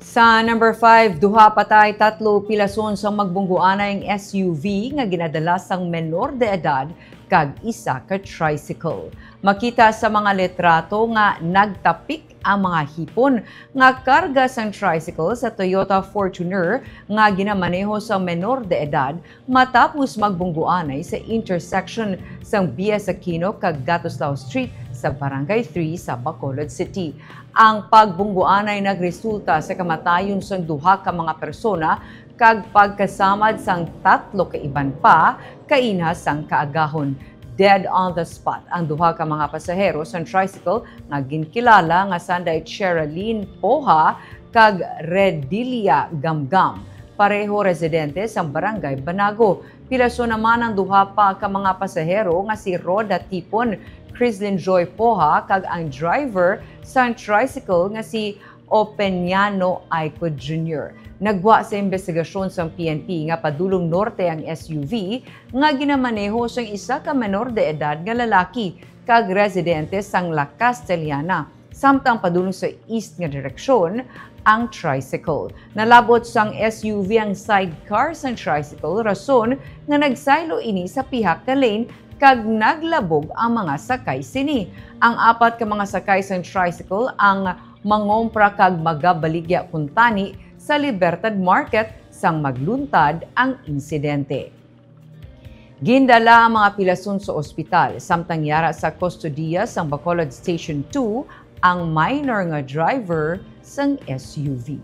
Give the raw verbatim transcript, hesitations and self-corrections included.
Sa number five, duha patay, tatlo pilason sang magbungguanay ang S U V nga ginadala sang menor de edad kag isa ka tricycle. Makita sa mga litrato nga nagtapik ang mga hipon nga karga sang tricycle sa Toyota Fortuner nga ginamaneho sang menor de edad matapos magbungguanay sa intersection sang B S Aquino kag Gatuslao Street sa Barangay three sa Bacolod City. Ang pagbungguanay nagresulta sa kamatayon sang duha ka mga persona kag pagkasamad sang tatlo ka iban pa kaina sang kaagahon. Dead on the spot ang duha ka mga pasahero sang tricycle nga ginkilala nga sanday Cherilyn Poha kag Redilia Gamgam, pareho residente sang Barangay Banago. Pilason naman ang duha pa ka mga pasahero nga si Rhoda Tipon, Crislin Joy Poha, kag ang driver sang tricycle nga si Openiano Aiko Junior. Nagwa sa imbestigasyon sang P N P nga padulong norte ang S U V nga ginamaneho sang isa ka menor de edad nga lalaki kag residente sang La Castellana, samtang padulong sa east nga direksyon ang tricycle. Nalabot sang S U V ang sidecar sang tricycle, rason nga nagsaylo ini sa pihak nga lane kag naglabog ang mga sakay sini. Ang apat ka mga sakay sang tricycle ang mangompra kag magabaligya kuntani sa Libertad Market sang magluntad ang insidente. Gindala ang mga pilason sa ospital, samtang yara sa kustodiya sang Bacolod Station two ang minor nga driver sang S U V.